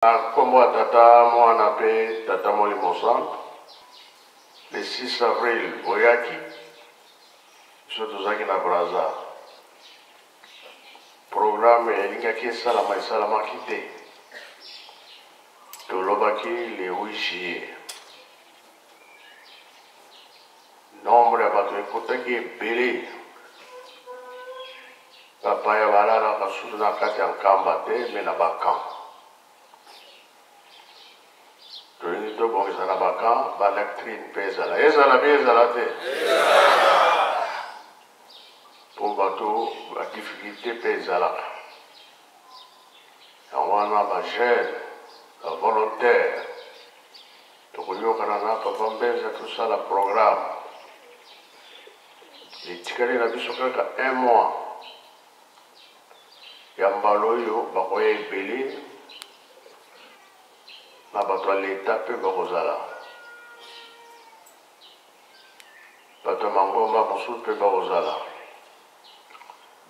Na nkombo ya Tata, Mwana mpe Tata Molimo Santu, le 6 avril boyaki, biso tozalaki na Brazza. Programme elingaki esalama esalamaki te. Tolobaki le 8 juillet. Nombre ya bato ekotaki ebele. Bapaya balalaka susu na kati ya nkamba te me na ba camp. Tolingi tobongisa na ba camp ba latrine mpe ezala ezala bi ezala te mpo bato ba difficulté mpe ezalaka. Yango wana ba jeune ba volontaire tokoyokana na papa Mbenza tosala programme. Etikali na biso kaka un mois ya mbala oyo bakoya ebele na bato ya leta mpe bakozala bato ya mangomba mosusu mpe bakozala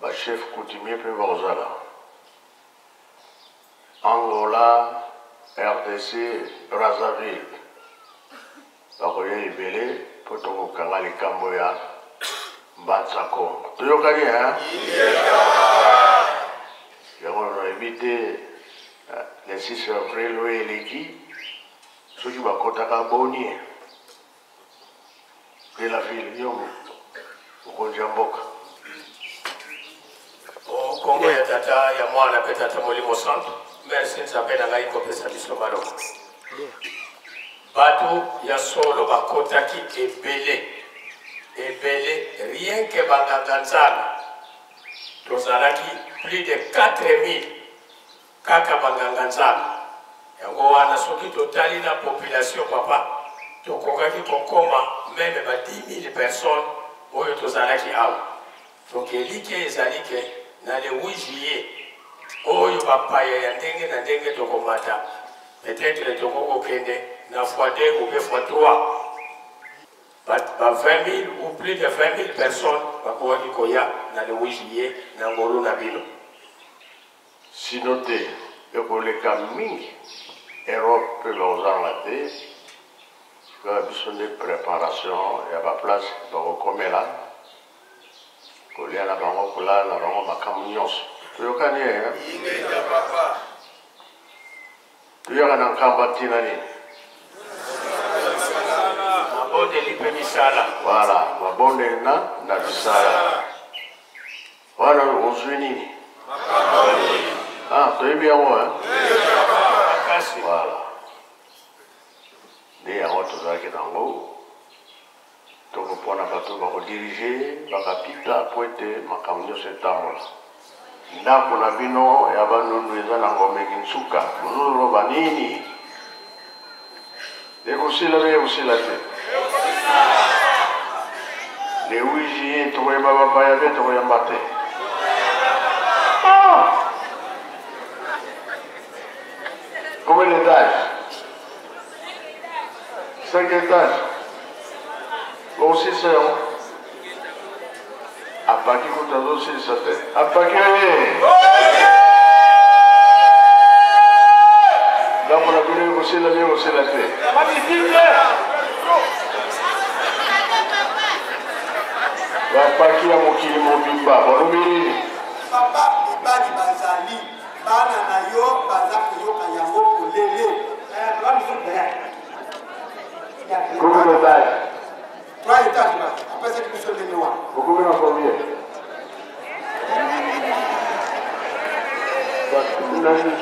bachef coutumier mpe bakozala Angola, RDC, Brazzaville bakoya ebele mpo tokokanga likambo ya Mbanza Kongo. Toyokani hein? Yango nayebi te eh, le 6 avril oyo eleki soki bakotaka boni de la ville yo mokonzi ya mboka. Kongo ya tata ya mwana mpe tata molimo santu merci nzambe na ngai kopesa biso maloko bato ya solo bakotaki ebele ebele rien que banganga nzambe tozalaki plus de 4000 kaka banganga nzambe yango wana soki totali na population papa tokokaki kokoma meme ba 10 000 personnes oyo tozalaki awa. Donc elikya ezali ke na le 8 juillet oyo bapaya ya ndenge na ndenge tokomata peut-être tokoki kokende na fois 2 ou bien fois 3 ba, ba 20 000 ou plus de 20 000 personnes bakokaki koya na le 8 juillet na ngolu na bino. Sinon te ekoleka mingi Europe pe bakozanga te kaka biso nde preparation ya ba place bakokomela kolia na bango kolala na bango makambo nyonso toyokani eh? Toyaka na nkamba ntina nini? Mabondeli mpe misala. Voilà, mabondeli na na misala. Wana ozwi nini? Ah, toyebi yango hein? Makasi. Voilà. Nde yango tozalaki nango tokopona bato bakodirige bakapita mpo ete makambo nyonso etambola. Ndako na bino ya Bandundu eza na Ngombe Kinsuka. Bozoloba nini? Ekosila be ekosila te? Le 8 juillet tokoyamba bapaya be tokoyamba te? Ah! Combien d'étages? 5 étages. Osilisa yango apaki kutu azosilisa te apaki oye ndambo na bino ekosila bino ekosila te bapaki ya mokili mobimba balobi nini papa mibali bazali bana na yo baza koyoka yango polele Combien d'étages? Trois étages là. Après cette mission de Noah. Okomi na combien? Nani?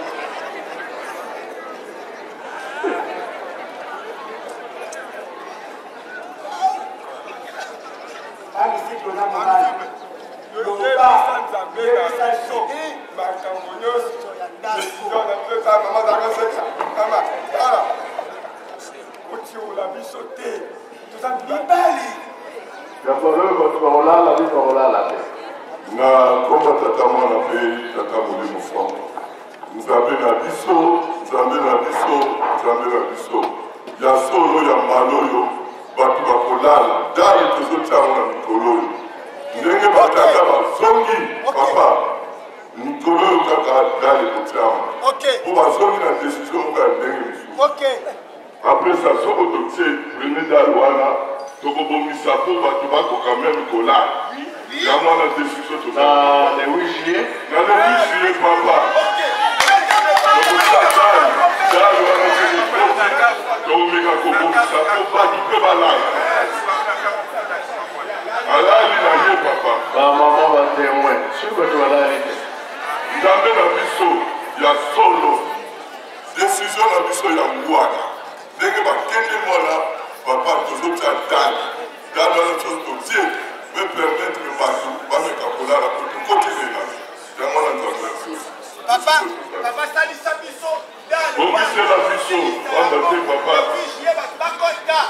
Makambo nyonso ya ndako mama azalaka mama tala otiola biso te toza mibali Yango oyo bato bakolala bino bakolala te. Na komba tata mwana mpe tata molimo santu nzambe na biso nzambe na biso nzambe na biso ya solo ya mbala oyo bato bakolala dale tozotya yango na mikolo oyo ndenge batata bazongi papa mikolo oyo kaka dale kotyama mpo bazongi na desizio. totie premier dalle wana, tokobongisa mpo bato bakoka meme kolala. Yango wana decision toza na le 8 juillet. Na le 8 juillet, papa, tokotia dalle. Dalle wana soki ekoti, tokomeka kobongisa mpo bato mpe balala. Alali na ye, papa. Bamama batémoin soki bato balali te. Nzambe na biso ya solo, decision na biso yango wana. Ndenge bakende mwana, papa, tozotia dalle. Dalle wana soki totie, mpe permettre bato bameka kolala po tokotelela yango wana. Nzambe na biso, Papa, papa, salisa biso. Bongisela biso, pamba te, papa, bato bakota.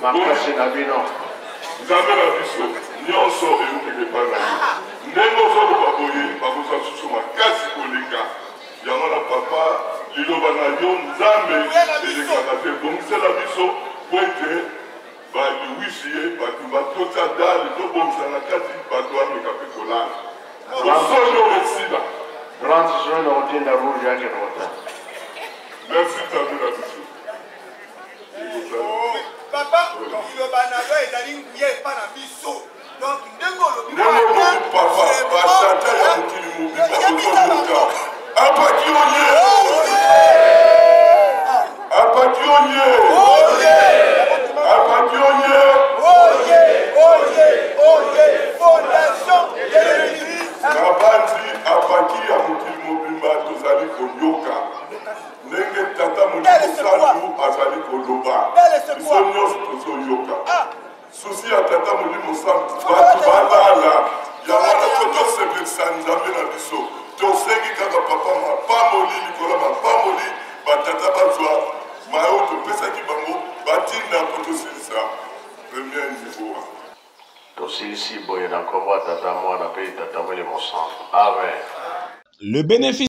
Makasi na bino. Nzambe na biso, nyonso eutaka epai na yo. Ndenge ozoloba boye, bakozwa susu makasi koleka yango na papa. Liloba na yo, Nzambe, elekaka te. Bongisela biso po ete baliwisi ye bato batotya dalle, tobongisa na kati, bato bameka mpe kolala, bosolo esila. 30 juin na kotinda rouge yake na kotala. Merci, Nzambe na biso. Papa, liloba na yo ezali nguya epa na biso. Donc ndenge olobi, ndenge olobi, papa, batata ya mokili mobimba bozoyoka. Apaki oye, apaki oye, apaki oye! Oye, oye, oye! Fondation de l'Église. Na bandi apaki ya mokili mobimba, tozali koyoka ndenge Tata Molimo Santu azali koloba. Biso nyonso tozoyoka souci ya Tata Molimo Santu, bato balala. Yango wana po tosepelisa Nzambe na biso, tosengi kaka, papa, mapamboli likolo mapamboli. Batata bazwa mayo topesaki bango, batinda mpo tosilisa premier niveau wana. Tosilisi boye na nkombo ya Tata, Mwana mpe Tata Molimo Santu. Amen. Le bénéfice.